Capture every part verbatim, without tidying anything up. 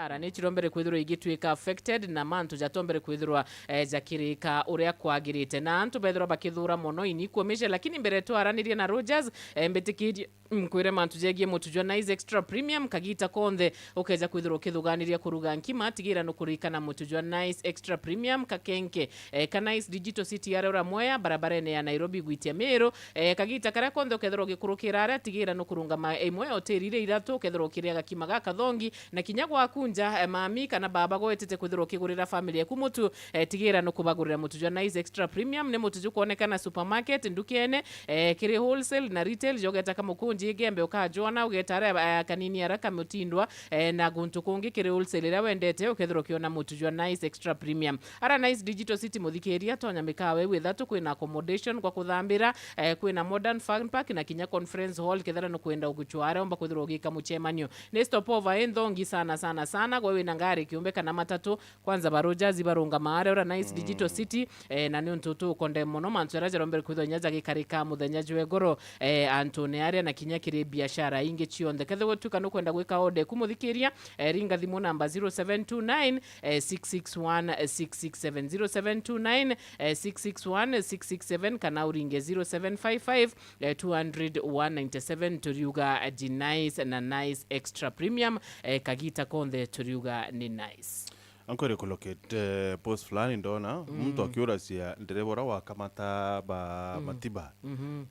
Ara ni cirombere kwithirwa igituika affected na mantu jatombere kwithirwa, eh, jakirika uria kwagirite. Na antu bethirwa bakithura mono inikumisha, lakini mbere twaranirie na Rogers, eh, mbitikirie nkwire mantu jegie mutu jwa Nice Extra Premium. Kagita konthe ukeja kwithirwa ukithuganiria kuruga nkima, tigira nukurikana mutu jwa Nice Extra Premium, kakenke, eh, ka Nice Digital City aria uramwea barabarene ya Nairobi gwitia Meru. Eh, kagita karia konthe ukethirwa ugikurukira aria, tigira nukurungama imwe ya hoteli iria ithatu, ukethirwa ukiria gakima gakathongi, na kinya gwaku nja, eh, mami kana baba gwetete kwithirwa ukigurira family yaku mutu, eh, tigira nukubagurira mutu jwa Nice Extra Premium. Ni mutu jukwonekana supermarket, ndukene, eh, kiri wholesale na retail, jogeta kamukunji igembe ukajwana, ugeta aria, eh, kanini ara kamutindwa, eh, na guntu kungi kiri wholesale iria wendete, ukethirwa ukiona mutu jwa Nice Extra Premium. Ara Nice Digital City muthikiria, tonya mikawa iu ithatu, kwina accommodation gwa kuthambira, eh, kwina modern fun park na kinya conference hall, kethira nukwenda uguchwa aria umba kwithirwa ugika muchemanio. Ni stopover inthongi sana, sana, sana, gwe wina ngari kiumbe kana matatu, kwanza ba Rogers ibarungama aria ura Nice Digital City, eh, na ni untu tukonde mono mantu jaria jarombere kwithwa inya jagikarika muthenya jwa igoro, eh, antune aria na kinya kiri biashara ingi cionthe. Kethirwa gwetuika nukwenda gwika order eku muthikiria, eh, ringa thimu namba zero seven two nine, eh, six six one, eh, six six seven, zero seven two nine, eh, six six one, six six seven, kana uringe zero seven five five, eh, two hundred one ninety seven, turiuga, eh, G Nice na Nice Extra Premium, eh, kagita konthe turiuga ni nice. Ankwere kulokete, eh, post fulani ndona, muntu akiuracia ndereva uria wakamata ba Matiba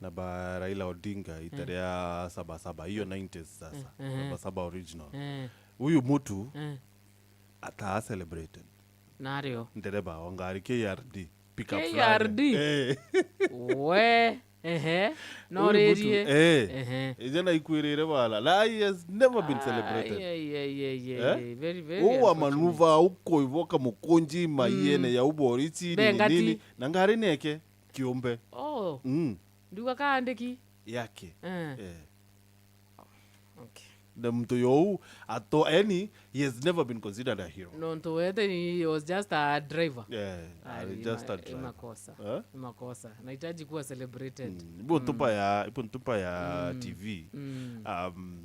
na ba Raila Odinga ita ria Saba Saba, hiyo nineties sasa, Saba Saba original. Eh. Huyu mtu ataa celebrated. Nario. Ndereva wa ngari K R D, pickup fulani. K R D? Eh. We, ehe. Huyu mtu, noririe. Eh. Ehe. Ije na ikwirire bala. Na he has never been celebrated. Ai, ai, ai, ai, ai, Eh? Ai, very, very unfortunate. Uwa manuva uko ivoka mukunji maiene ya uboriti, nini, nini. Na ngari neke kiumbe. Oh. Mm. Nduga kaandiki. Yake. Eh. Eh. Okay. Na muntu yuu ato, yani, he has never been considered a hero. Nontu wete ni, he was just a driver. Yeah, ari just a driver. Makosa. Eh? Makosa. Nahitaji kuwa celebrated. Mm. Ibo ntupa ya, ibo ntupa ya T V. Mm. Um,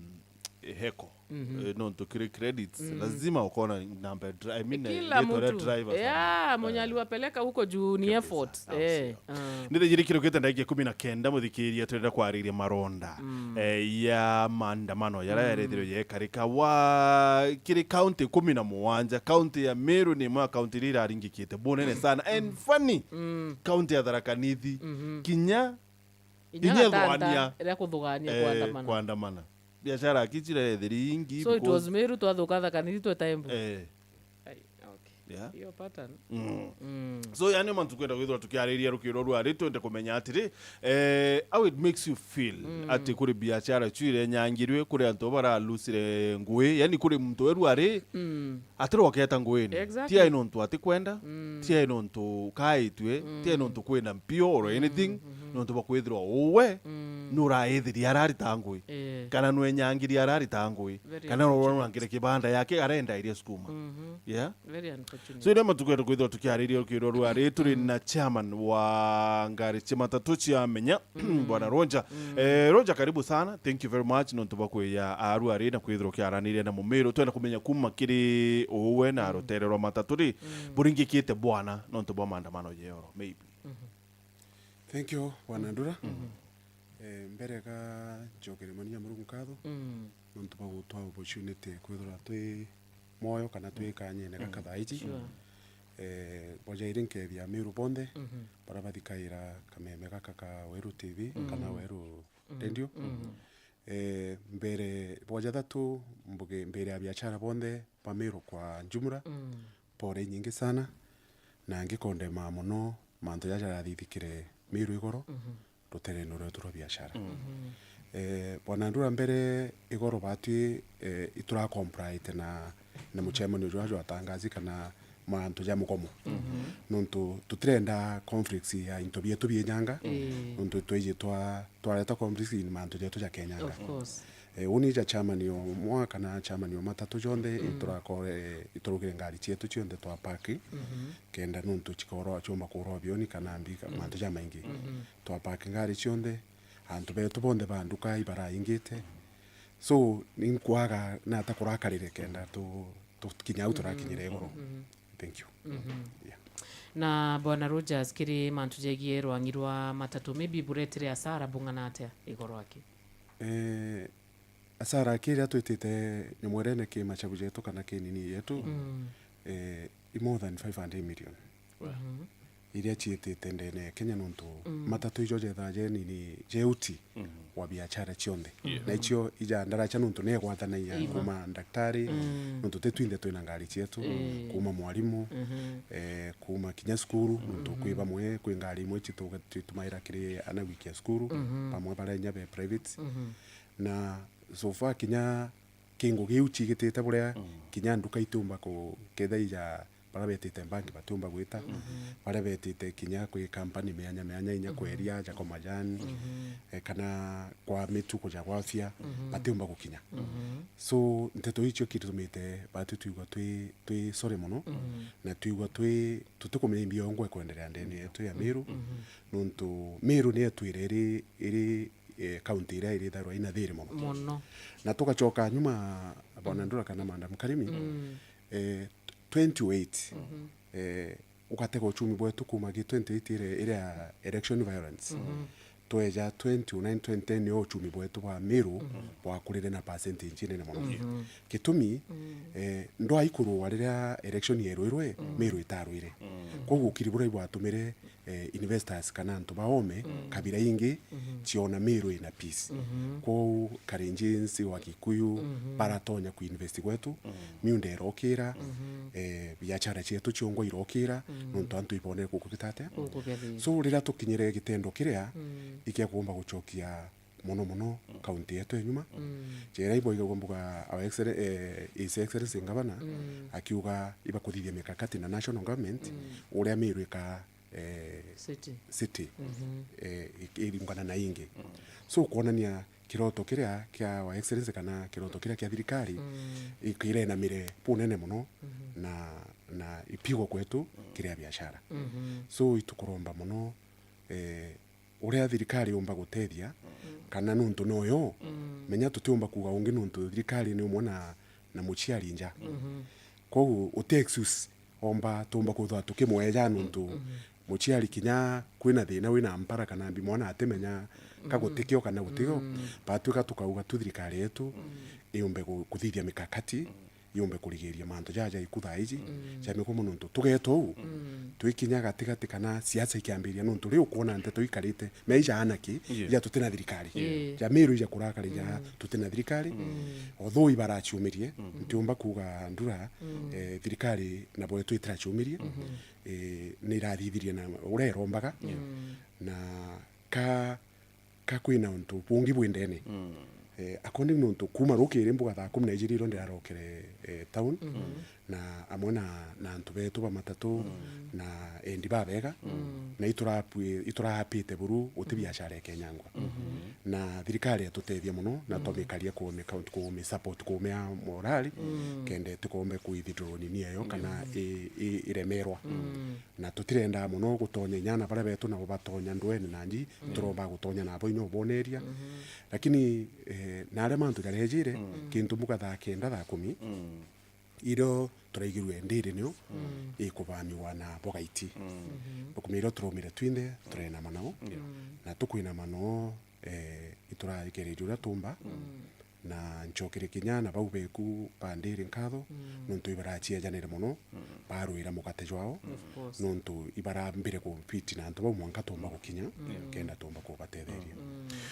heko. Eh, nontu kiri credits, lazima ukona namba ya dri-, I mean, eh, kila mtu. Driver sana. Yeah, mwenye aliwapeleka huko juu ni effort. Kabisa. Eh, ah. Nithijirikirukite ndagika ikumi na kenda, muthikiria, turenda kwariria maronda, eh, ya maandamano yaria yarethirwe yekarika wa kiri kaunti ikumi na mugwanja. Kaunti ya Meru ni imwe ya kaunti iria iraringikite bunene sana. And funny, kaunti ya Tharaka Nithi, kinya inya gatanta ria kuthugania, eh, kuandamana. Biashara aki cirethiri ingi. So it was Meru twathuka Tharaka Nithi tweta Embu. Eh. Ai, okay. Yeah. Hiyo pattern. Mm. So, yani, mantu kwenda kwithirwa tukiariria rukiro rwa ri, twende kumenya atiri, eh, how it makes you feel ati kuri biashara icio irenyangirwe, kuri antu baralusire ngui, yani, kuri muntu weru ari, atiroketa nguini. Exactly. Ti ai nontu atikwenda, ti ai nontu kaitwe, ti ai nontu kwina mpio or anything, nontu bwa kwithirwa uwe nuraithiria ararita ngui, eh, kana nwenyangiria ararita ngui, very unfortunate, kana nurangire kibanda yake arenda iria sukuma. Yeah? Very unfortunate. So, ira matuku yetu kwithirwa tukiariria rukiro rwa ri, turi na chairman wa ngari cia matatu cia Menya, Bwana Roger. Eh, Roger, karibu sana. Thank you very much nontu bwa kwiya aru ari na kwithirwa ukiaraniria na Mumiru. Twenda kumenya kuma kiri uwe na rutere rwa matatu ri, buringikite bwana nontu bwa maandamano yoro, maybe. Thank you, Bwana Ndura. Eh, mbere ga njokerie mani ya Murungu nkatho, nontu bwa gutwa opportunity kwithirwa twi mwoyo kana twi kanyene gaka thaa iji. Sure. Eh, bwajairi nkethia Amiru bonthe, baria bathikaira kameme gaka ka Weru T V, kana Weru Radio. Eh, mbere, bwa jathatu, mbuge, mbere ya biashara bonthe ba Meru kwa jumla, pole nyingi sana, na ngikondema mono mantu jaja jarathithikire Meru igoro, ruterene rwetu rwa biashara. Eh, Bwana Ndura, mbere igoro batwi, eh, itura comply na, na mucemanio jwa jwatangazi kana mantu ja mugomo. Nontu tutirenda conflicts ya into bietu bienyanga, nontu twiji twa, twareta conflicts in mantu jetu ja kenyanga. Of course. Eh, uni ja chairman o mwa kana chairman o matatu jonthe, iturakore, iturugire ngari cietu cionthe twa park, kenda nontu cikorwa, ciumba kurwa bioni kana mbi, mantu jamaingi. Twa park ngari cionthe, antu betu bonthe ba nduka ibaraingite. So, ninkwaga nata kurakarire kenda tu, tukinya au turakinyira igoro. Thank you. Yeah. Na Bwana Rogers, kiri mantu jegie rwang'i rwa matatu, maybe buretire asara bung'ana atia igoro aki? Eh, asara aki iria twitite nyomwerene ki machabu jetu kana ki nini yetu, eh, i more than five hundred million. Iria ciitite ndene ya Kenya nontu matatu ijo jethaa je nini je uti wa biashara cionthe. Na icio ija ndaracha nontu ni egwathanagia kuma ndaktari, nontu ti twinthe twina ngari cietu, kuma mwarimu, eh, kuma kinya cukuru, nontu kwi bamwe, kwi ngari imwe cituga-, citumaira kiri ana gwikia cukuru, bamwe baria inya be private. Na so far kinya kingo giu cigitite buria kinya nduka itiumba ku-, ketha ija baria betite mbangi batiumba gwita, baria betite kinya kwi kampani mianya mianya inya kweria ja kwa majani, eh, kana kwa mituko ja gwafia, batiumba gukinya. So, nteto icio kitumite batu twigua twi, twi sorry mono, na twigua twi, tutikumenya mbio ngwe kwenderea ndene yetu ya Meru, nontu Meru ni etwire iri, iri, eh, county iria iritharwa ina thiri mono. Mono. Na tugacoka nyuma, Bwana Ndura kana Madam Karimi, eh, twenty oh eight, eh, ugatega uchumi bwetu kuma gi twenty eight ire, ire ya election violence. Tweja twenty oh nine, twenty ten, nio uchumi bwetu bwa Meru bwakurire na percentage nene mono. Gitumi, eh, ndwai kurua riria election yerwirwe, Meru itarwire. Koguo ukiri buria ibwatumire, eh, investors kana antu ba ome, kabira ingi ciona Meru ina peace. Kwou Kalenjins, Wakikuyu, baratonya kuinvest gwetu, miunda irokira, eh, biashara cietu ciongwa irokira, nontu antu ibonere gukugita atia. Gukugethia. So, riria tukinyire gitendo kiria ikia kuumba gucokia mono mono kaunti yetu ya nyuma. Jera iboigagwa mbuga Our Excellen-, eh, His Excellency Ngavana akiuga ibakuthithia mikakati na national government, uria Meru ika, eh, city, city, eh, i-, iringana na ingi. So, kuonania kiroto kiria kia Our Excellency kana kiroto kiria kia thirikari ikirenamire bunene mono na, na ipigo kwetu kiria biashara. So, itukuromba mono, eh, uria thirikari yumba gutethia, kana nontu noyo, menya tutiumba kuuga ungi nontu thirikari ni umwe na, na muciari nja. Koguo uti excuse omba tumba kwithwa tukimweja nontu muciari kinya kwina thina wina mpara kana mbi mwana atimenya ka gutikio kana gutikio, batwika tukauga tu thirikari yetu yumbe ku-, kuthithia mikakati yumbe kurigiria mantu jaja iku thaa iji ja mikumo, nontu tugeeta uu, twikinya gatigati kana siasa ikiambiria, nontu riu ukwona nteto ikarite, meija anaki, ija tutina thirikari. Ja Meru ija kurakara ija tutina thirikari, although ibaraciumirie, ntiumba kuuga Ndura, eh, thirikari nabo yetu itiraciumirie, eh, ni irathithirie na uria irombaga, na ka ka kwina untu bungi bwi ndene. Eh, according nontu kuma rukiri mbuga thaa kumi na ijiri iro ndirarokere, eh, town, na amwe na, na antu betu ba matatu, na endi babega, na iturapwi-, iturahapite buru guti biashara ikenyangwa. Na thirikari yatutethia mono, na twamikaria kuumi-, kuumi support, kuumea morali, kenda itikombe kuithidroni ni eyo kana i-, i-, iremerwa. Na tutirendaa mono gutonya inya na baria betu nabo batonya ndwene na nji, turomba gutonya nabo inya uboneria. Lakini, eh, naria mantu jarejire, kintu mbuga thaa kenda, thaa kumi, irio turaigirwe ndiri nio ikubamiwa na bogaiti. Bakumi irio turaumire twinthe, turena manao. Na tukwina manao, eh, iturarigereria uria tumba, na ncokerie kinya na bau beku ba ndiri nkatho, nontu ibaraciejanire mono, barwira mugate jwao, nontu ibarambire kumpiti na antu bau mwanka tumba gukinya, kenda tumba kubatetheria.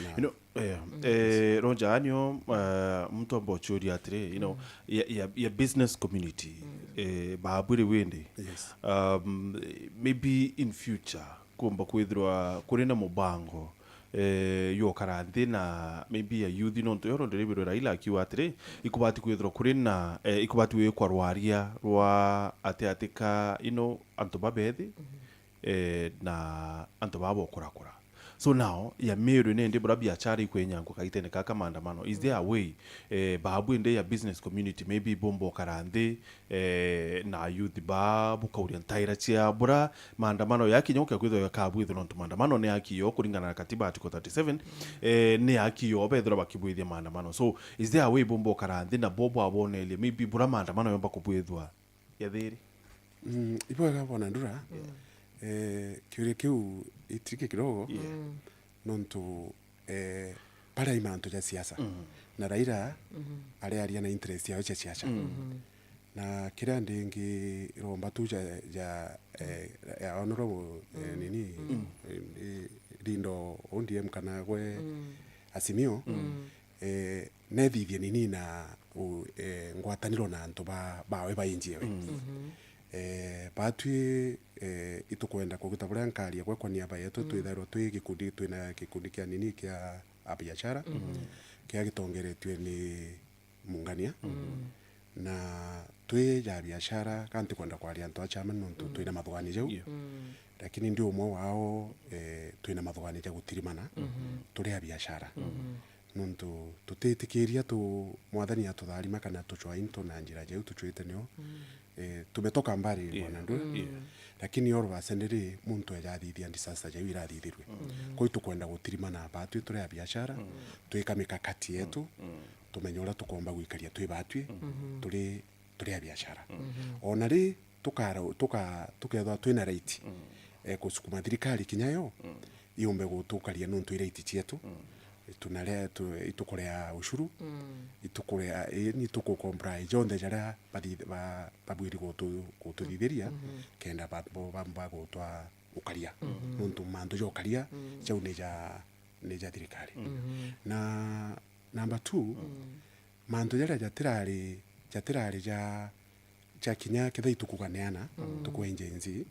Na you know, eh, eh, Roger, anio, eh, muntu amba uchuria atiri, you know, ya, ya, ya business community, eh, babwire windi, yes, um, maybe in future, kumba kwithirwa kuri na mubango, eh, yokara nthi na maybe a youth, nontu yo rondere ibiro Raila akiuga atiri, ikubati kwithirwa kuri na, eh, ikubati gwikwa rwaria rwa ati ati ka, you know, antu babethi, eh, na antu baba bokurakura. So now, ya Meru nindi bura biashara ikwenyankwa kagitene kaka maandamano. Is there a way, eh, babu indi ya business community, maybe bomba ukara nthi, eh, na youth ba bukauria ntaira cia bura maandamano yakinya ukia kwithwa yakabwithwa nontu maandamano ni haki yo kuringana na katiba article thirty-seven, eh, ni haki yo bethirwa bakibwithia maandamano. So, is there a way bomba ukara nthi na bo bwabonerie, maybe bura maandamano yomba kubwithwa ya thiri? Mm, ibwega bwana Ndura. Eh, kiuria kiu itirike kidogo. Nontu, eh, baria i mantu ja siasa. Na Raila ariaria na interest yao cia siasa. Na kiria ndingiromba tu ja, ja, eh, ya honorable, eh, nini, eh, Lindo O D M kana gwe Azimio, eh, nethithie nini na u-, eh, ngwataniro na antu ba, bawe ba inji ewe. Eh, batwi, eh, itukwenda kuguta buria nkaria gwe kwa niaba yetu, twithairwa twi gikundi, twina gikundi kia nini kia a biashara, kia gitongeretue ni Mungania. Na twi ja biashara, ka ntikwenda kwaria antu a chairman nontu twina mathuganio jau. Lakini ndi umwe wao, eh, twina mathuganio ja gutirimana, turi a biashara. Nontu tutitikiria tu, Mwathani atutharima kana tucwa into na njira jau tucwite nio. Eh, tumetoka mbali, bwana Ndura. Lakini all of a sudden ri, muntu eja athithia disaster jau irathithirwe. Kwa itukwenda gutirimana batwi turi a biashara, twika mikakati yetu, tumenye uria tukomba gwikaria twi batwi, turi, turi a biashara. Ona ri, tukara-, tuka-, tukethwa twina right, eh, kusukuma thirikari kinya yo, yumbe gutukaria nontu i right cietu. Tunare-, tu-, itukurea ushuru, itukurea, ii, ni tuku comply jonthe jaria bathi-, ba-, babwiri gutu-, gututhithiria, kenda ba-, bo-, ba-, bagutwa ukaria. Nontu mantu ja ukaria, jau ni ja, ni ja thirikari. Na number two, mantu jaria jatirari, jatirari ja, ja kinya kethira itukuganeana, tukue Gen Z.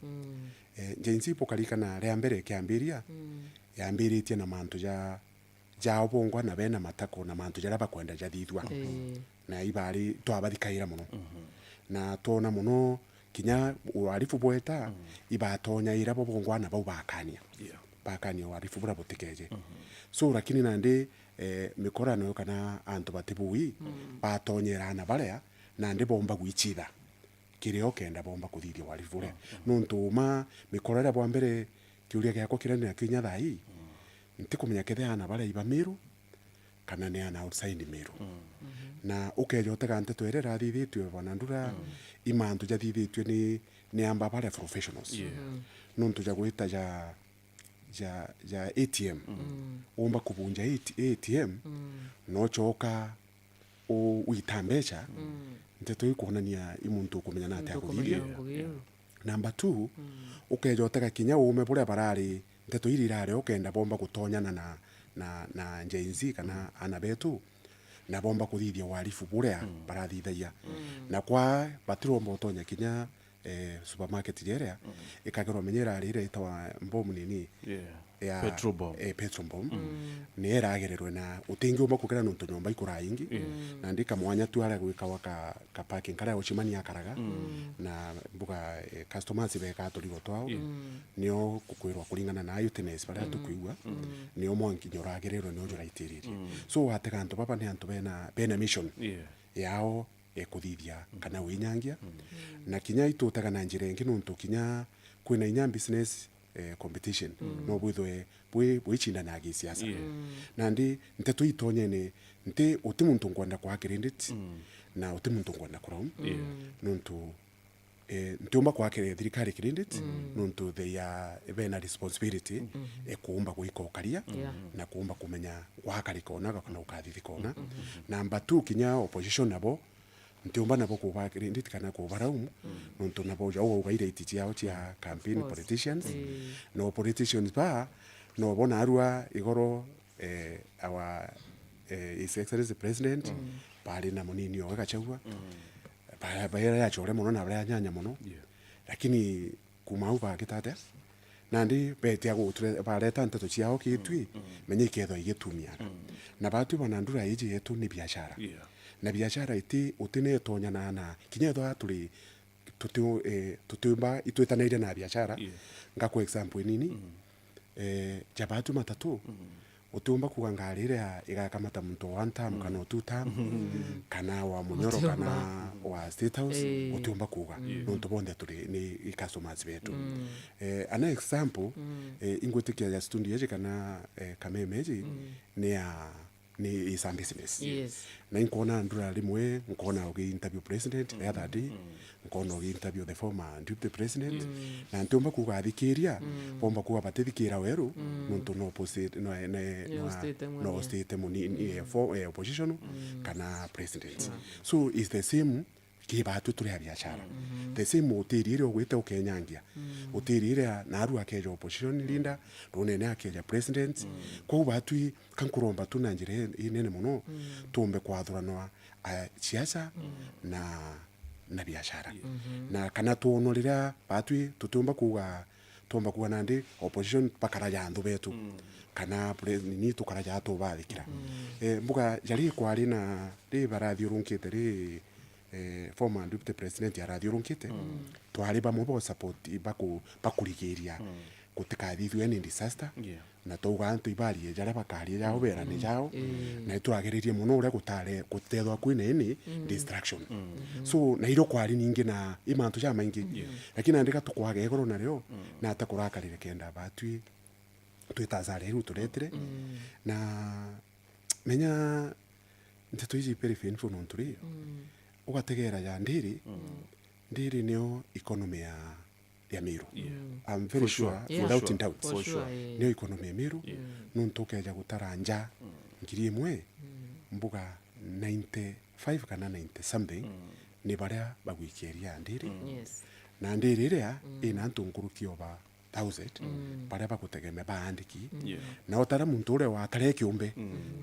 Eh, Gen Z bukarikana ria mbere ikiambiria, yambiritie na mantu ja, jao bongwa na bena matako na mantu jaria bakwenda jathithua. Na ibari twabathikaira mono. Na twona mono kinya uharifu bweta, ibatonya ira bo bongwa na bau bakania. Bakania uharifu buria butikeje. So, lakini nandi, eh, mikorano kana antu batibui, batonyera na baria, nandi bomba gwichitha kirio kenda bomba kuthithia uharifu buria. Nontu uma mikoro iria bwa mbere, kiuria giakwa kiria ni nakio inya thaa ii, ntikumenya kethira ana baria iba Meru, kana ni ana outside Meru. Na ukeja utega nteto iria irathithitue, bwana Ndura, i mantu jathithitue ni, ni amba baria professionals. Nontu ja gwita ja, ja, ja A T M, umba kubunja A T M, no choka u-, wita mbeca, nteto ikwonania i muntu ukumenya na atia kuthithia. Number two, ukeja utega kinya uume buria barari, nteto iria irari ukenda bomba gutonyana na, na, na Gen Z kana ana betu, na bomba kuthithia uharifu buria barathithagia. Na kwa batiromba utonya kinya, eh, supermarket jeria, ikagerwa menya irari iria itawa mbomu nini, ya petrol bomb. Eh, petrol bomb. Ni iragererwe na utingiumba kukira nontu nyomba ikura ingi. Nandi kamwanya tu aria gwikawa ka, ka parking karia ucimani akaraga. Na mbuga, eh, customers beka turigo twao. Nio kukwirwa kuringana na ayo tenesi baria tukwigua. Nio mwankinya uragererwe nio juraitiririe. So watega antu baba ni antu bena, bena mission yao, eh, kuthithia kana winyangia. Na kinya itutaga na njira ingi nontu kinya kwina inya business, eh, competition, no bwithwe bwi, bwicindana gisiasa. Nandi nteto itonyene, nti uti muntu nkwenda kwa credit, na uti muntu nkwenda kuraum. Nontu, eh, ntiumba kwakire thirikari credit, nontu they are, bena responsibility, eh, kuumba gwika ukaria, na kuumba kumenya gwakarika ona kana ukathithika ona. Number two, kinya opposition nabo, ntiumba nabo kuba credit kana kubaraumu, nontu nabo jau auga i right ciao cia campaign politicians. No politicians ba, no bona arua igoro, eh, our, eh, His Excellency President, bari na munini owe Gachagua, ba-, baria yachore mono na baria nyanya mono. Lakini kuma au bagita atia? Nandi betia guture-, bareta nteto ciao kitwi, menya ikethwa igitumiaga. Na batwi bwana Ndura iji yetu ni biashara. Na biashara iti, utinetonyana na, kinya ethwa turi, tuti-, eh, tutiumba itwitanaire na biashara. Ngakwa example nini. Eh, ja batu matatu, utiumba kuuga ngari iria igakamata muntu wa one term kana o two term, kana wa Munyoro kana wa State House, utiumba kuuga. Nontu bonthe turi ni i customers betu. Eh, ana example, eh, ingwitikia ya studio iji kana, eh, kameme iji ni ya ni is a business. Yes. Na inkona ndura rimwe, nkona ugi interview president the other day, nkona ugi interview the former deputy president, na ntiumba kuuga athikiria, bomba kuuga batithikira weru, nontu no opposite, no, no, no, no mwendia. Ostite muni-, eh, for, eh, opposition, kana president. So, it's the same ki batwi turi a biashara. The same utiri iria ugwite ukenyangia. Utiri iria naru akeja opposition leader, runene akeja president. Kwou batwi ka nkuromba tu na njira i-, inene mono, tumbe kwathuranwa, a, siasa na, na biashara. Na kana twonwa riria batwi tutiumba kuuga, twomba kuuga nandi opposition bakaraja anthu betu. Kana pre-, nini tukaraja tubathikira. Eh, mbuga jari kwari na ri barathiurunkite ri, eh, former deputy president arathiurunkite, twari bamwe bo support baku-, bakurigiria gutikathithue any disaster. Yeah. Na twauga antu ibarie jaria bakaria jao, berane jao. Na itwageririe mono uria gutare, gutethwa kwina any distraction. So, na irio kwari ningi na i mantu jamaingi. Yeah. Lakini nandi ga tukwage igoro nario, na ata kurakarire kenda batwi twita azara iu turetire. Na menya nteto iji very painful nontu ri, ugategera ja ndiri, ndiri nio economy ya, ya Meru. Yeah. I'm very sure, without doubt, nio economy ya Meru. Yeah. Nontu ukeja gutara nja ngiri imwe, mbuga ninety-five kana ninety something ni baria bagwikia iria ndiri. Yes. Na ndiri iria ina antu nkuruki over thousand, baria bagutegemea baandiki. Yeah. Na utara muntu uria watare kiumbe,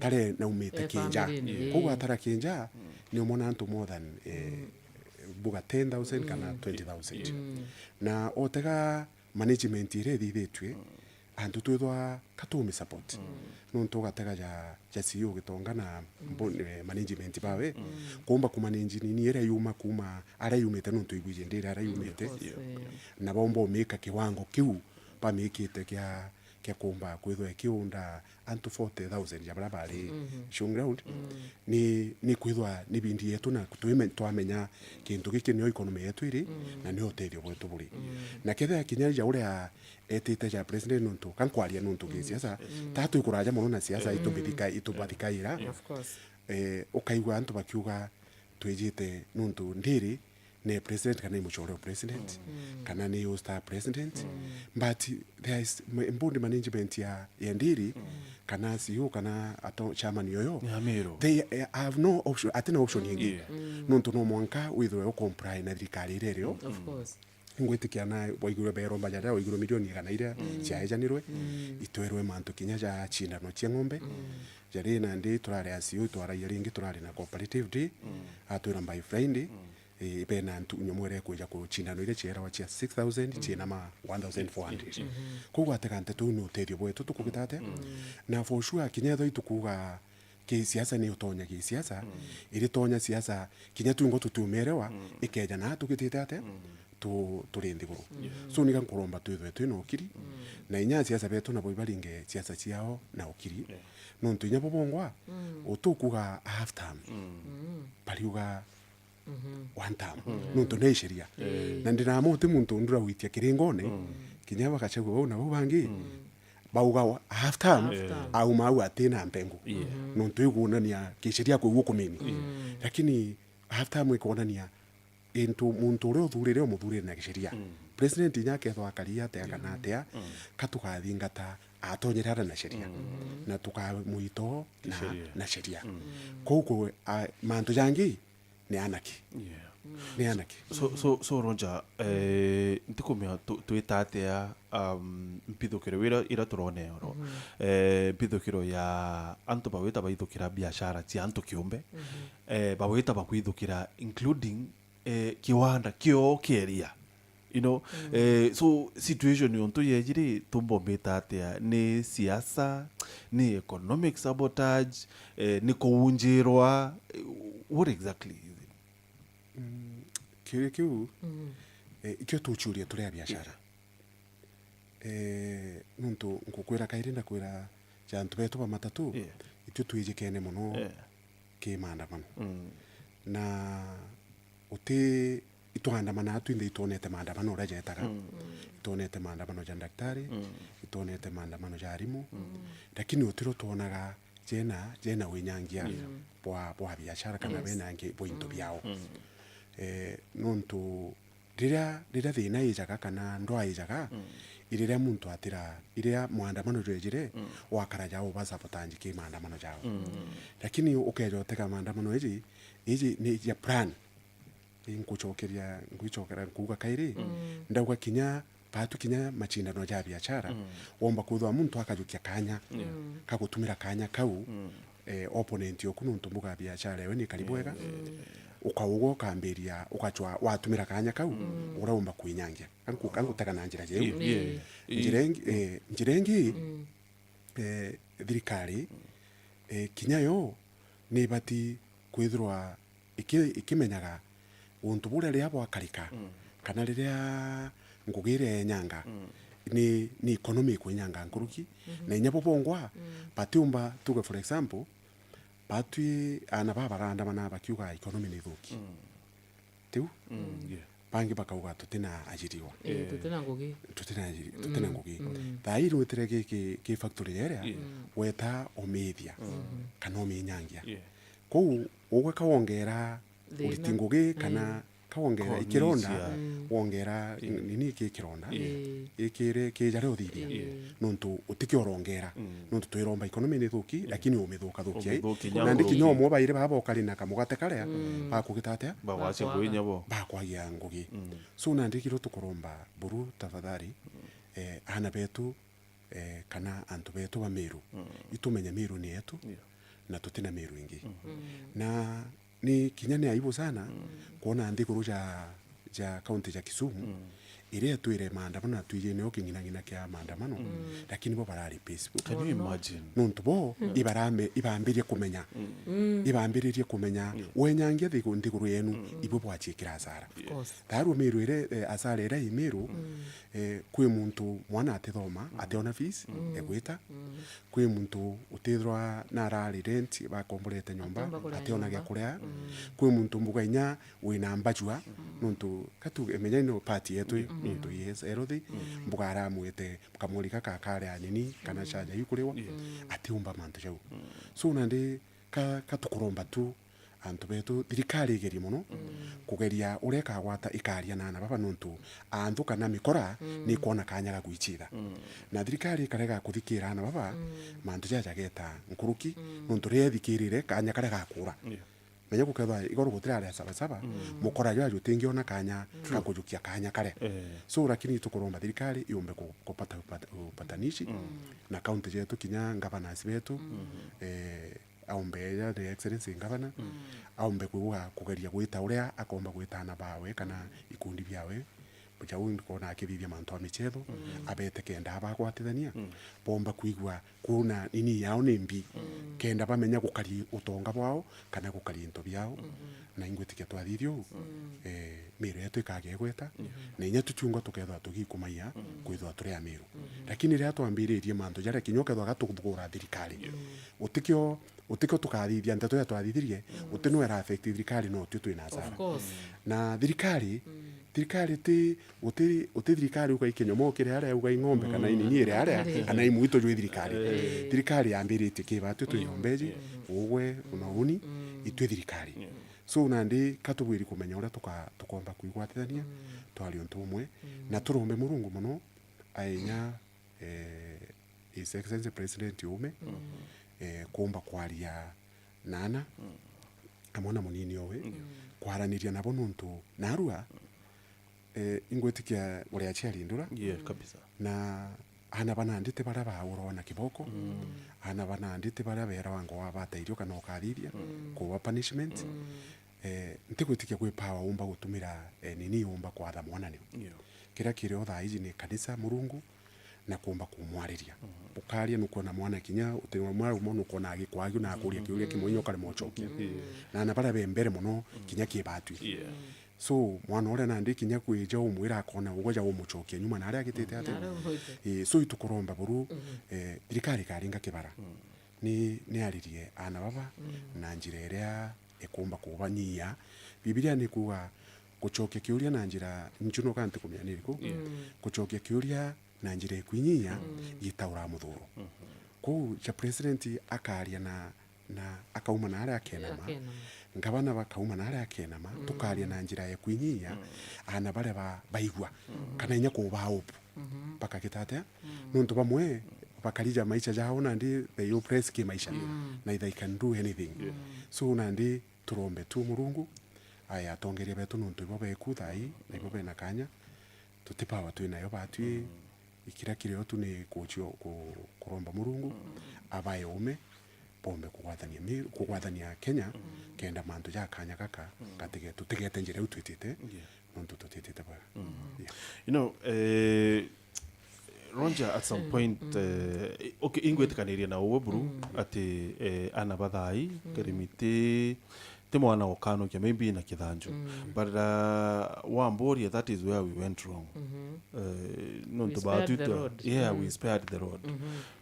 tare naumite kinja. Family-ini, ii. Koguo atara kinja, ni umona antu more than, eh, mbuga ten thousand kana twenty thousand. Yeah. Na utega management iria ithithitue, antu twithwa ka tumi support. Nontu ugatega ja, ja C E O Gitonga na mbo-, eh, management bawe, kuumba kumanage nini iria yuma kuuma aria yumite, nontu ibwiji ndiri aria yumite. Of course, yeah. Na baumba umika kiwango kiu bamikite kia, kia kuumba kwithwa ikiunda antu forty thousand ja baria bari showground. Ni, ni kwithwa ni bindi yetu na twime-, twamenya kintu giki nio economy yetu iri, na nio utethio bwetu buri. Na kethira kinya ja uria etite ja president nontu, ka nkwaria nontu gi siasa, ta twikuraja mono na siasa, itubathika-, itubathikaira. Of course. Eh, ukaigua antu bakiuga, twijite nontu ndiri ni president kana ni mucore wa president, kana ni usta president. But there is m-, board management ya, ya ndiri, kana C E O, kana ato chairman yoyo. Ni Amiru. They, eh, have no option, atina option ingi. Yeah. Nontu no mwanka withwe u comply na thirikari iria irio. Of course. Ngwitikia na waigurwe beromba jaria waigurwe milioni igana iria ciaejanirwe, itwerwe mantu kinya ja cindano cia ng'ombe. Jari nandi turari a C E O itwaragia ringi, turari na cooperative day, atwira by Friday, eh, bena ntu-, nyomo iria ikwija ku cindano iria cierawa cia six thousand, ciina ma one thousand four hundred. Koguo atega nteto iu ni utethio bwetu tukugita atia? Na for sure, kinya ethwa itukuga ki siasa ni utonya ki siasa, iri tonya siasa, kinya twingo tutiumerewa, ikeja na tugitite atia? Tu-, turi nthiguru. Yeah. So, niga nkuromba twithwe twina ukiri, na inya siasa betu nabo ibaringe siasa ciao na ukiri. Yeah. Nontu inya bo bongwa, utukuga half term. Bariuga one term. Nontu ni sheria. Eh. Na ndinamo uti muntu ndura gwitia kiringone, kinya bagachagua bau na bau bangi, bauga half term, half term, auma au atina mpengu. Yeah. Nontu igunania kisheria kwi gukumini. Lakini half term ikonania into muntu uria uthurire umuthurire na kisheria. President inya akethwa akari atia kana atia, ka tukathingata atonyere ara na sheria. Na tukamwito na, na sheria. Kou ku, a, mantu jangi ni anaki. Yeah. Ni anaki. So, so, so Roger, eh, ntikumia tu-, twita atia, um, mbithukiro ira, ira turone oro? Eh, mbithukiro ya antu bawita baithukira biashara cia antu kiumbe. Eh, bawita bakwithukira including, eh, kiwanda kio kieria. You know, eh, so situation yontu yejiri tumbomita atia? Ni siasa, ni economic sabotage, eh, ni kuunjirwa, eh, what exactly is it? Mm, kiuria kiu, eh, ikio tuchuria turi a biashara. Eh, nontu ngukwira kairi ndakwira ja antu betu ba matatu, Yeah. itwe twijikene mono Yeah. ki maandamano. Mm. Na uti, itwandamanaa twinthe, itwonete maandamano uria jetaga. Mm. Itwonete maandamano ja ndaktari, Mm. itwonete maandamano ja arimu. Mm. Lakini utiro twonaga jena, jena winyangia Yeah. bwa, bwa biashara kana Mm. Yes. bena ngi bwa into Mm. biao. Mm. Eh, nontu riria, riria thina ijaga kana ndwaa ijaga, Mm. iriria muntu atira, iria maandamano jwejire, Mm. wakara jao ubasabotanji ki maandamano jao. Mm. Lakini ukeja utega maandamano iji, iji ni ja plan. Inkucokeria, ngwicokera nkuuga kairi, Mm. ndauga kinya, batu kinya machindano ja biashara, Mm. womba kwithwa muntu akajukia kanya, Yeah. Mm. kagutumira kanya kau, Mm. eh, opponent yoku, nontu mbuga biashara ewe ni karibu wega, Yeah. ukaugwa ukambiria, ugacwa watumira kanya kau, Mm. uraumba kwinyangia. Anku-, ankutega na njira jeu. Yeah, yeah. Njira ingi, eh, njira ingi, Mm. eh, thirikari, eh, kinya yo ni ibati kwithirwa iki-, ikimenyaga untu buria riria bwakarika, Mm. kana riria ngugi iria yenyanga, Mm. ni, ni economy ikwinyanga nkuruki, Mhm. na inya bo bongwa, Mm. batiumba, tuge for example, batwi aana baa barandamana bakiuga economy ni thuki. Mm. Tiu? Mm, yeah. Bangi bakauga tutina ajiriwa. Eh, Eh. tutina ngugi. Tutina ajiri-, tutina Mm, ngugi. Mm. Thaa ii nwitire ki, ki, ki factory jeria, Yeah. Mm. weta omithia, Mm. kana ominyangia. Yeah. Kou, ugwe ka wongera Thina. uriti ngugi, kana Mm. ka wongera Konyisia. ikironda, Mm. wongera Yeah. nini ki kironda. Yeah. Eh. Ikire kijare uthithia. Yeah. Nontu utikio urongera. Mm. Nontu twiromba economy ni thuki, Yeah. lakini umithuka thukia. Umithukia Na ndi kinya nkuruki. umwe bairi baba ukari na kamugate karia, Mm. bakugita atia? Bagwacia Bakwaga. ngugi nyabo. Bakwagia ngugi. Mm. So nandi kiro tukuromba buru tafadhali, Mm. eh, aana betu, eh, kana antu betu ba Meru. Mm. Itumenye Meru ni yetu, Yeah. na tutina Meru ingi. Mm. Mm. Na ni kinya ni aibu sana Mm. kwona nthiguru ja, ja kaunti ja Kisumu, Mm. iria twire maandamano na twiji nio king'inang'ina kia maandamano, Mm. lakini bo barari peaceful. Can you imagine? Nontu bo Mm. ibarame-, ibambirie kumenya. Mm. Mm. Ibambiririe kumenya, Yeah. wenyangia thigu-, nthiguru yenu, Mm. ibwe bwaciikira asara. Of course. Tharu Meru ire, eh, asara iria i Meru, Mm. eh, kwi muntu mwana atithoma, Mm. ationa fees, Mm. egwita. Mm. Kwi muntu utithirwa narari rent, bakomborete nyomba, Atiumba kuria ationa gia nyomba. kuria. Mm. Kwi muntu mbuga inya wina mbajua, Mm. nontu katu emenya ino party yetu, Mm. nontu yes, erothi, Mm. mbuga aramwite kamori gaka kari anini, kana Mm. caja ikuriwa, Yeah. Mm. atiumba mantu jau. Mm. So nandi ka, katukuromba tu, antu betu, thirikari igerie mono Mm. kugeria uria ikagwata ikaria na aana baba, nontu anthu kana mikora Mm. ni ikwona kanya ga gwicitha. Mm. Na thirikari ikarega kuthikira aana baba, Mm. mantu jaja jageta nkuruki, Mm. nontu riria ithikirire kanya karia gakura. Yeah. Menya gukethwa igoro gutiraria sabasaba, Mm. mukora jwa jutingiona kanya Mm. ga kujukia kanya karia. Eh. So, lakini tukuromba thirikari yumbe ku-, kupata upata-, upatanishi Mm. na kaunti jetu, kinya governors betu, Mm. eh, aumbe ya the excellency governor, Mm. aumbe kuuga kugeria gwita uria akomba gwita aana bawe kana ikundi biawe. Jau ndikona akithithia mantu a michetho, Mm. abete kenda abagwatithania, Mm. bomba kwigua kwona nini yao ni mbi, Mm. kenda bamenya gukari utonga bwao kana gukari into biao. Mm. Na ingwitikia twathithia uu, Mm. eh, Meru yetu ikagia igweta, Mm. na inya tutiungwa tukethwa tugikumaia Mm. kwithwa turi a Meru. Mm. Lakini riria twambiririe mantu jaria kinya ukethwa gatuthugura thirikari, Mm. utikio, utikio tukathithia nteto iria twathithirie, Mm. uti no ira affect thirikari, no tio twina Of asara. course. Na thirikari, Mm. thirikari ti, uti, uti thirikari uga ikinyomo kiri aria uga ing'ombe kana Mm. inini iri aria, Mm. kana imuito jwi thirikari. Eh. Thirikari yambiritie kiba tio twi Mm. nyombeji, Mm. ugwe, Mm. unauni, Mm. itwi thirikari. Yeah. So nandi katubwiri kumenya uria tuka-, tukomba kwigwatithania, Mm. twari untu umwe, Mm. na turombe Murungu mono, ainya eh, His Excellency President uume, Mm. eh, kuumba kwaria na aana, Mm. amwe na munini owe, Mm. kwaraniria nabo nontu narua, eh, ingwitikia uri aciari ndura, Yeah, kabisa. na aana ba nandi ti baria baurwa na kiboko, Mm. aana ba nandi ti baria berawa ngo wabatairio kana ukathithia, Mm. kuwa punishment. Mm. Eh, ntigwitikia gwi power umba gutumira, eh, nini umba kwatha mwana niu. Yeah. Kiria kirio thaa iji ni kanisa, Murungu, na kuumba kumwariria. Mhm. Ukaria nukwona mwana kinya uti mwana umwe nukwona agikwagio na akuria Mhm. kiuria kimwe inya ukarema ucokia. Yeah. Na ana baria be mbere mono kinya kibatwi. Yeah. So, mwana uria nandi kinya kwija umwira akona ugwe ja umucokia nyuma na aria agitite atia. Naria umwite. Ii, so itukuromba buru, eh, thirikari ikaringa kibara. Ni, ni aririe ana baba na njira iria ikumba kubanyia. Bibilia ni kuuga gucokia kiuria na njira njunuka ntikumenya ni iriku. Gucokia kiuria na njira ikwinyia gitaura muthuro. Kou ja president akaria na, na akauma na aria akenama. Akenama. Ngavana bakauma na aria akenama, tukaria na njira ya kwinyia, ana baria ba-, baigua, kana inya kuba hope. Bakagita atia? Nontu bamwe bakarija maisha jao nandi they oppress ki maisha. Neither I can do anything. So nandi turombe tu Murungu, aya atongeria betu nontu ibo beku thai, na ibo bena kanya. Tuti power twinayo batwi, ikira kirio tu ni kucio-, ku-, kuromba Murungu, abae ume, bombe kugwathania mi-, kugwathania Kenya, kenda mantu ja kanya gaka, gatige-, tutigete njira iu twitite, nontu tutitite bwega. Yeah. You know, eh, Roger, at some point, eh, okay, ingwitikaniria na uwe buru, ati, eh, ana bathai, Karimi ti, ti mwana ukanukia, maybe na kithanju. But, uh, wamboria, that is where we went wrong. Eh, nontu We spared batu the twa-, road. Yeah, we spared the road.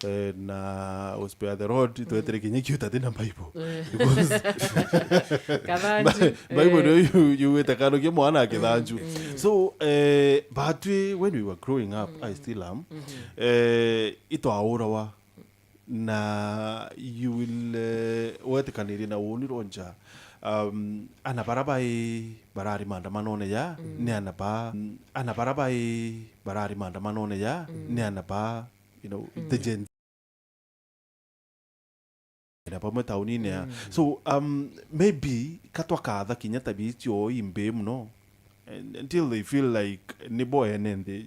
Eh, na we spare the road, twetire kinya kiu tati na Bible. Eh. Because Kathanju, Bible eh. Niyo yu-, yugite kanukia mwana na kithanju. So, eh, batwi, when we were growing up, I still am, eh, itwaurawa. Na you will, eh, wetikanirie na uuni Roger. Um, ana bara bai barari maandamanone ya, ni ana ba, ana bara bai barari maandamanone ya, ni ana ba, you know, the Gen Z. Na bamwe taunine ya. So, um, maybe, ka twakatha kinya tabia icio imbi muno, and until they feel like ni bo ene nthi.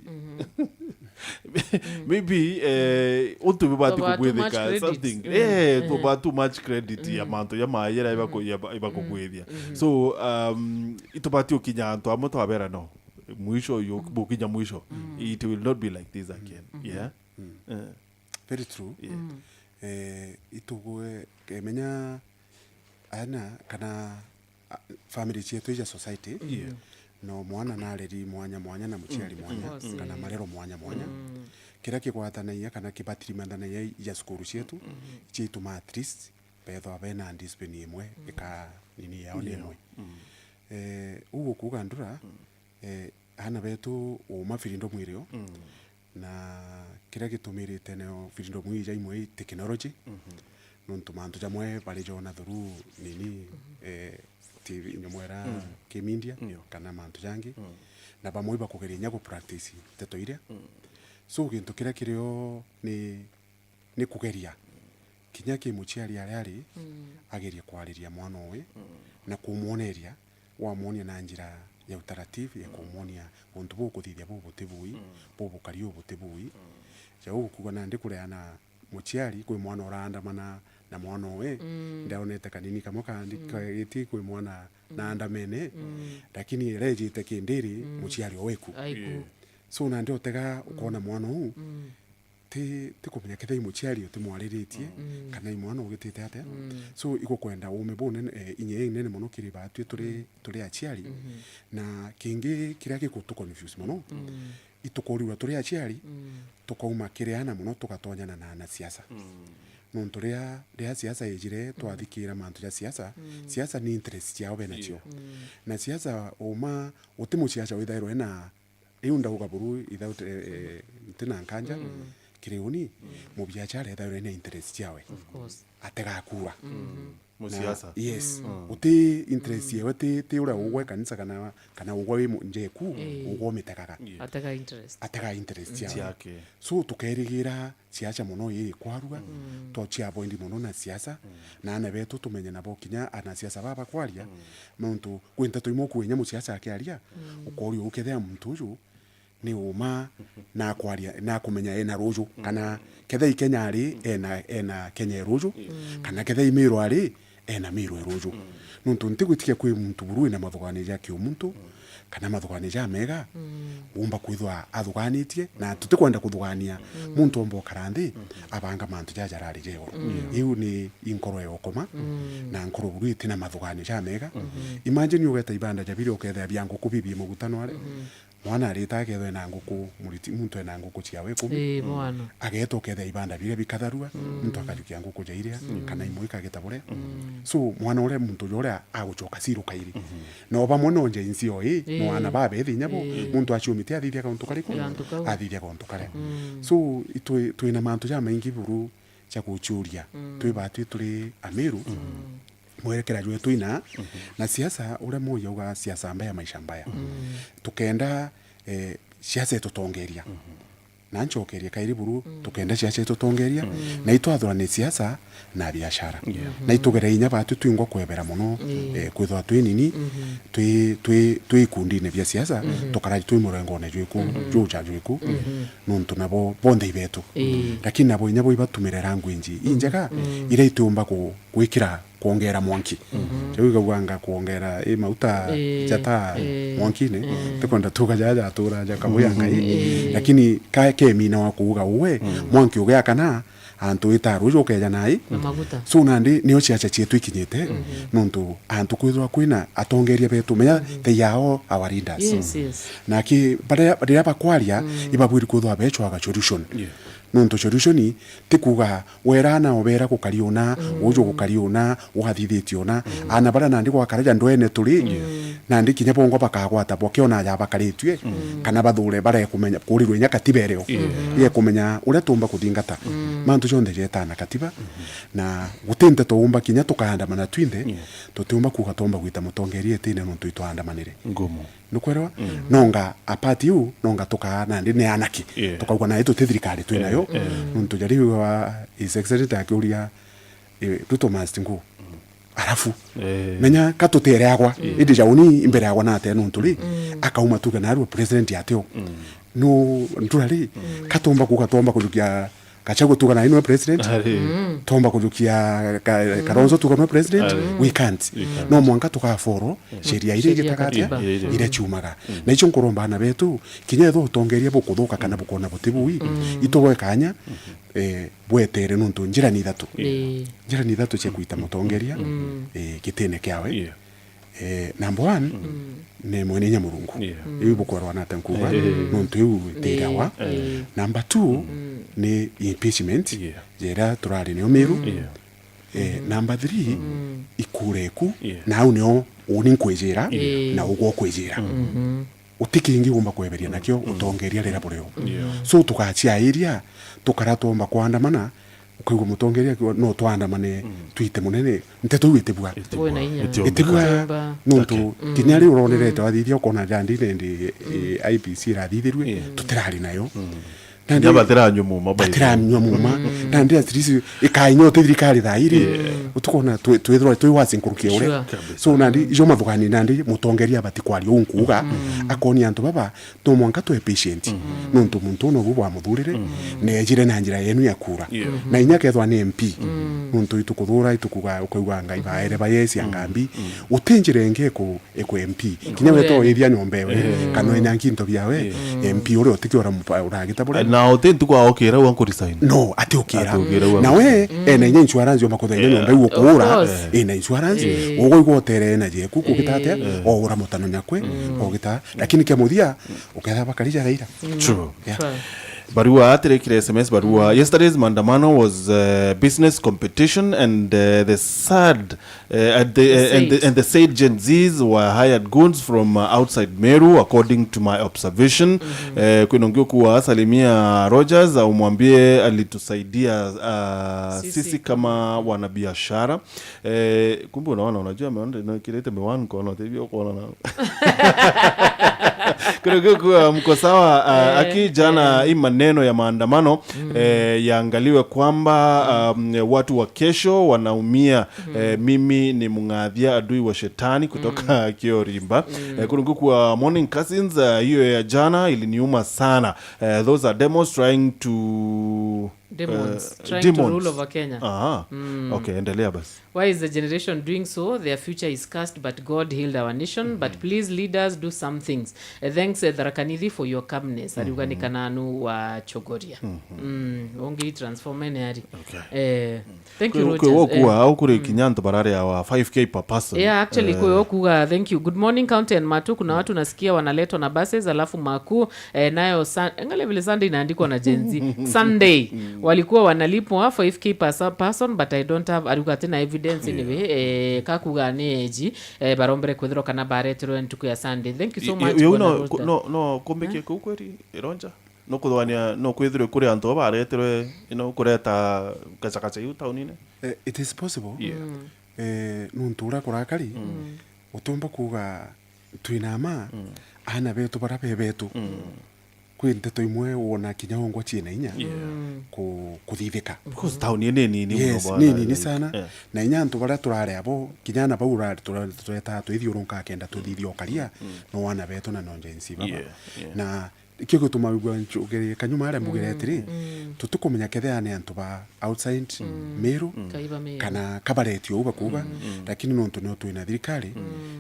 Maybe, eh, untu bibati Tubaa too much kubwithika credit. Something. Eh, tubaa too much credit ya mantu ya maayira ibaku-, ya ba-, ibakubwithia. So, um, itubati ukinya antu amwe twabera no. Mwisho, you, bukinya mwisho. It will not be like this again. Yeah? Eh. Very true. Yeah. Eh, itugwe, kemenya ana kana, a, family cietu ija society, no mwana nareri mwanya mwanya na muciari mwanya, kana marero mwanya mwanya. Kiria kigwatanagia kana kibatirimathanagia ija cukuru cietu, ciaituma at least bethwa bena discipline imwe, ika nini yao ni imwe. Eh, uguo kuuga ndura, eh, ana betu uma freedom irio, na kiria gitumirite nayo freedom ija imwe i technology, nontu mantu jamwe bari jona through nini, eh, T V, nyomwera, ki media, kana mantu jangi, na bamwe ibakugeria inya ku practice nteto iria. So, gintu kiria kirio ni ni kugeria kinya ki muciari aria ari, agerie kwariria mwana owe na kumwoneria, wamwonia na njira ya utaratibu ya kumwonia untu bukuthithia bubuti bui, bubukari ubuti bui. Ja ugukuga nandi kureana muciari kwi mwana uraandamana na mwana owe, ndaonete kanini kamwe kandi kagiti kwi mwana na andamene, lakini rejite kindiri muciari owe ku. Aiku. So nandi utega ukona mwana uu ti, ti kumenya kethira i muciari utimwariritie, kana i mwana ugitite atia. So, igukwenda uume bunene, eh, inya inene mono kiri batwi turi, turi aciari. Na kingi kiria gikutu confuse mono, itukurirwa turi aciari, tukauma kiri ana mono, tugatonyana na ana siasa. Nontu ria, ria siasa ijire, twathikira mantu ja siasa, siasa ni interest ciao benacio. Na siasa uma, uti musiasa withairwa ena Riu ndauga buru, without, eh, eh, ntina nkanja, kiri uni, mubiachara ethairwe ena interest ciawe. Of course. Ategakura. Musiasa. Yes. Uti interest yewe, ti, ti uria ugwe kanisa kana, kana ugwe wi mu-, njeku, ugwe umitegaga. Atega interest. Atega interest ciawe. Ciake. So, tukerigira siasa mono ii ikwarua, twacia avoid mono na siasa, na ana betu tumenye nabo kinya ana siasa baba kwaria, nontu kwi nteto imwe ukuinya musiasa akiaria, ukoria ukethea muntu uju ni uma na kwaria, na kumenya ena ruju, kana kethea i Kenya ari, ena, ena Kenya e ruju, kana kethea i Meru ari, ena Meru e ruju. Nontu ntigwitikia kwi muntu buru wina mathuganio ja kiumuntu, kana mathuganio jamega, mm, umba kwithwa athuganitie, na tutikwenda kuthugania, mm, muntu omba ukara nthi, mm, abanga mantu jaja arari ja iguru. Mm. Iu ni inkoro ya ukoma, mm, na nkoro buru itina mathuganio jamega. Mm. Imagine ugeta ibanda jabiri ukethira bia nguku bibi muguta nware. Mm. Mwana arita akethwa ena nguku, muriti, muntu ena nguku ciawe ikumi. Ii, mwana. Ageta ukethira ibanda biria bikatharua, mm, muntu akajukia nguku jairia, mm, kana imwe ikagita buria. Mm. So, mwana uria muntu uria uria agucoka ciru kairi. Mm-hmm. No bamwe no Gen Z o ii, ii, no ana babethi inya bo, ii, muntu aciumite athithia kauntu kariku? Kauntu kau. Athithia kauntu karia. Mm. So, itwi, twina mantu jamaingi buru ja gucuria. Mm. Twi batwi turi Ameru, mm, mwerekera jwetu ina, mhm, na siasa, uria Moi auga, siasa mbaya, maisha mbaya. Mm. Tukenda, eh, siasa itutongeria. Mhm. Na ncokerie kairi buru, mm, tukenda siasa itutongeria, mm, na itwathurane siasa na biashara. Yeah. Na itugere inya batwi twingwa kwebera mono, mm, eh, kwithwa twi nini, mhm, twi, twi, twi ikundine bia siasa, mhm, tukara twi murengone jwiku, mhm, juja jwiku, mhm, nontu nabo bonthe ibetu. Ii. Lakini nabo inya bo ibatumire language injega, mm, iria itiumba ku-, gwikira kwongera mwanki. Mhm. Jau igauanga kwongera i mauta, ii, jata, ii, mwankine. Mm. Tikwenda tuga jaja jatura jakabuya Ngai. Ii. Lakini ka, kemina wa kuuga uwe, mm, mwanki ugeakana, antu ita ruju ukeja nai. Na maguta. So nandi nio ciaca cietu ikinyite, mhm, nontu antu kwithirwa kwina atongeria betu, menya, mhm, they are all our leaders. Yes, yes. Na ki, baria, riria bakwaria, mm, ibabwiri kwithirwa becwaga solution. Yeah. Nontu solution ti kuuga wera na obera gukari una, mm, uju gukari una, gwathithitie una. Mm. Ana baria nandi gwakara ja ndwene turi, mm, nandi kinya bongwa bakagwata bokiona ja bakaritue, mm, kana bathure barekumenya kurirwe inya katiba irio. Yeah. Yekumenya uria tumba kuthingata. Mm. Mantu jonthe jetana katiba, mm, na guti nteto umba kinya tukaandamana twinthe, yeah, tutiumba kuuga tomba gwita mutongeria itine nontu itwaandamanire. Ngumu. Nukwelewa? Mm. Nonga apart iu, nonga tukaa nandi ni anaki. Yeah. Tukauga nai tuti thirikari twi nayo. Yeah. Nontu jari wa His Excellency akiuria, eh, Ruto must go. Mm. Alafu, eh, menya ka tutereagwa, mm, indi jauni imbere agwa nate nontu ri, mm, akauma tuge narua president ateo. Mm. No, ntura ri, mm, katomba kuga, tomba kujukia Gachagua tuga nai nwe president. Ari. Mm. Tomba kujukia ka-, mm, Kalonzo tuga nwe president. Ari. We can't. We can't. No mwanka tuga follow, mm, sheria iria, sheria igitaga atia, katiba, iria, iria ciumaga. Mm. Na icio nkuromba ana betu, kinya etho utongeria bukuthuka kana bukona buti bui, mm, itugwe kanya, mm, eh, bwetere nontu njira ni ithatu. Ii. Njira ni ithatu cia kwita mutongeria, mm, eh, gitine kiawe. Yeah. Eh, number one, mm, ni mwene inya Murungu. Yeah. Mm. Iu bukwerwa nate nkuuga, eh, nontu iu itirawa. Eh. Number two, mm, ni impeachment, yeah, jera turari nio Miru. Mm. Yeah. Eh, mm, number three, mm, ikura iku, yeah, na au nio uni nkwijira, yeah, na ugwo kwijira. Mm. Mm-hmm. Uti kingi umba kweberia nakio, mm, utongeria rira burio. Yeah. So tugaciairia, tukara twomba kwandamana, ukaigua mutongeria akiuga, "No twandamane, mm, twite munene." Nteto iu itibua. Itibua. Wina inya. Itibua. Itibua. Itibua. Nontu, okay, mm, kinya riu uronere, mm, twathithia ukona jandi nendi, mm, eh, I E B C irathithirue, yeah, tutirari nayo. Mm. Nandi kinya batiranyua muma, by the way. Batiranyua muma. Mm. Nandi at least ikainya uti thirikari thaa iri. Yeah. Utukona twi-, twithirwa twi wasi nkuruki ya uria. Sure. Kabisa. So nandi, ijo mathugani nandi mutongeria abati kwaria uu nkuuga, mm, akonia antu baba, no mwanka twe patient. Mm. Nontu muntu uu nobu bwamuthurire, mm, na ejire na njira yenu ya kura. Yeah. Mm. Na inya kethwa ni M P, mm, nontu itukuthura, itukuga, ukauga Ngai baere bayesi, mm, angambi. Mm. Uti njira ingi iku-, iku M P. Kinya weta oithia nyomba ewe, mm, kana wenya nkinto biawe, mm, M P uria utikiora mupa-, uragita buria. Na uti ntuku aokira ua nkuresign. No, ati ukira. Ati ukira ua. Na we, mm, ena inya insurance yomba kuthaina, eh, nyomba iu ukuura, of course, ena insurance, eh, ugo igwotere energy eku kugita atia, eh, oura mutano nyakwe, mm, ogita. Lakini kia muthia, uketha bakari ja Raila. Mm. True. Yeah. True. Barua atirikire S M S barua. Mm. Yesterday's maandamano was, uh, business competition and, uh, the sad, uh, and the, uh, and the, and the said Gen Zs were hired goons from, uh, outside Meru, according to my observation. Mm-hmm. Eh, kwina ungi ukuwa Salimia Rogers, umwambie alitusaidia, uh, sisi, sisi kama wanabiashara. Eh, kumbe unaona, unajua ameona ndio kirete miwani kwa unaona hivi uko unaona. Kuna kwa mko sawa, ah, eh, aki jana, eh, hii maneno ya maandamano, mm, eh, yaangaliwe kwamba, um, watu wa kesho wanaumia. Mm. Eh, mimi ni Mung'athia, adui wa shetani kutoka, mm, Kiorimba. Mm. Eh, kuna kwa Morning Cousins, ah, hiyo ya jana iliniuma sana. Eh, those are demos trying to Demons, eh, trying to demons. Rule over Kenya. Aha. Mm. Okay, endelea basi. Why is the generation doing so? Their future is cursed, but God healed our nation. But please, leaders, do some things. Eh, thanks, eh, Tharaka Nithi, for your calmness. Ariuga ni Kananu wa Chogoria. Mm, ungi transform ene ari. Okay. Eh, thank you, Rogers. Kwe wokuga, eh, au kuri kinya antu bararia wa five K per person. Yeah, actually, eh, kwe wokuga, thank you. Good morning, County and Matu. Kuna watu nasikia wanaletwa na buses, alafu Maku, eh, nayo Sun-, angalia vile Sunday inaandikwa na Gen Z. Sunday. Walikuwa wanalipwa five K per sa-, person, but I don't have, ariuga ati na evidence anyway. Eh, kakuga ni eji, eh, barombere kwithirwa kana bareterwe ntuku ya Sunday. Thank you so much, Bwana Rogers. No, no, kumbikie kuu kweri, Ironja? No kuthwania, no kwithirwe kuri antu bareterwe, you know, kureta gacagaca iu taunine? Eh, it is possible. Yeah. Eh, nuntu uria kurakari, utumba kuga twina ma, ana betu bara be betu. Kwi nteto imwe wona kinya ongwa ciina inya ku-, kuthithika. Because town ii ni nini muno. Yes, bwana, ni nini like, sana. Yeah. Na inya antu baria turari abo, kinya ana bau urari tura-, tureta twithiurunka kenda tuthithia ukaria, no ana betu na no Gen Z baba. Yeah, yeah. Na ikio gituma wigua nchugerie kanyuma aria mbugire atiri, tutikumenya kethira ni antu ba outside Meru, Kaiba Meru, kana kabaretio uu bakuuga, lakini nontu nio twina thirikari,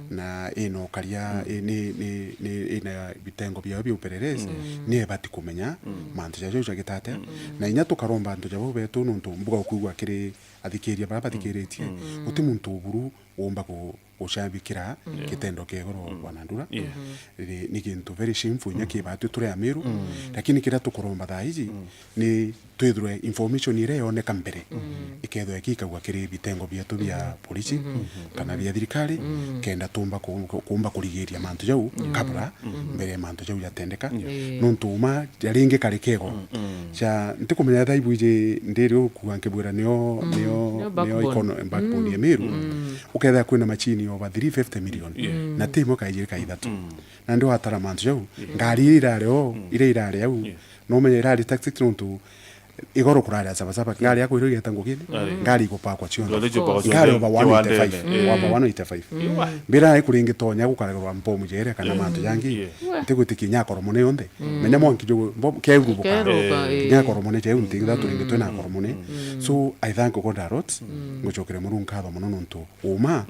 na ina ukaria, i-, ni, ni, ni, ina bitengo biao bia upelelezi, ni ebati kumenya mantu jajo jagitate. Na inya tukaromba antu jabo betu, nontu mbuga ukwigua kiri athikiria bara bathikiritie, guti muntu uburu uumba ku-, gucambikira kitendo kia igoro, Bwana Ndura. Yeah. Ni, ni gintu very shameful inya kibatwi turi Amiru. Lakini kiria tukuromba thaa iji ni twithirwe information iria yoneka mbere ikethirwa ikikagua kiri bitengo bietu bia polisi kana bia thirikari, kenda tumba ku-, ku-, kuumba kurigiria mantu jau kabla mbere mantu jau jatendeka. Yeah. Nontu uma ja ringi kari kego. Ja, ntikumenya etha ibu iji ndiri ukua nkibwira nio, nio, nio backbone. Econo-, backbone ya Meru. Ukethira kwina machine over three fifty million. Yeah. Na ti imwe kaijiri ka ithatu. Na ndi watara mantu jau. Yeah. Ngari iria irari o, iria irari au. Yeah. No menya irari taxi nontu igoro kurari a Saba Saba. Ngari yako iria igeta ngugini. Ngari igupakwa cionthe. Ngari igupakwa cionthe. Ngari over one eighty five. Kiwandene. Eh. Over one eighty five. Mbira ikuringitonya gukaragirwa mbomu jere kana mantu jangi. Yeah. Ntigwitikia inya akoromone yonthe. Menya mwanki jo mbo-, kerurubuka. Keruruka, eh. Inya akoromone jau ntigitha turingitwe na akoromone. So, I thank God a lot. Ngucokere Murungu nkatho mono nontu uma,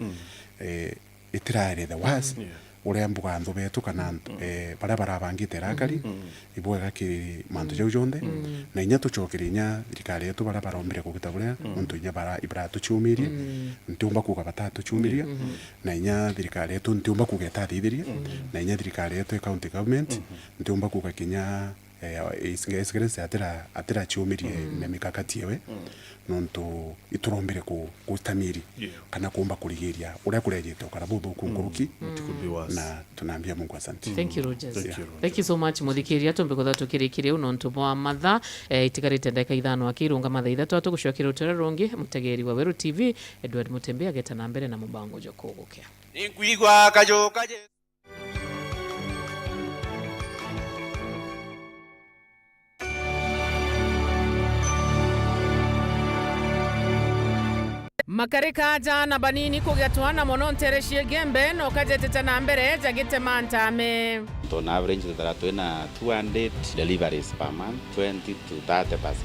eh, itirari the worst. Yeah. Uria mbuga anthu betu kana anthu, eh, baria barabangite rakari, ibwega ki mantu jau jonthe. Na inya tucokere inya thirikari yetu baria barombire kugita buria, nontu inya bara-, ibaratucumirie. Ntiumba kuga batatucumiria. Na inya thirikari yetu ntiumba kuga itathithirie. Na inya thirikari yetu e county government, ntiumba kuga kinya, eh, His Excellency atira-, atiraciumirie na mikakati ewe, nontu iturombire ku-, gustamiri kana kuumba kurigiria uria kurejite ukara buthuku nkuruki. It could be worse. Na tunambia Mungu asante. Thank you, Rogers. Thank you, Rogers. Thank you so much, muthikiria. Tumbe kutha tukirikiria u nontu bwa matha, eh, itigarite ndagika ithano akirunga matha ithatu, atugucokera utere rungi, mutegeri wa Weru T V, Edward Mutembe ageta na mbere na mubango jwa kugukia. Ninkwigua kaju kaje. Makarika aja na banini kugia twana mono ntere cia Igembe, no kajetete na mbere jagitema ntame. On average, tuthara twina two hundred deliveries per month, twenty to thirty percent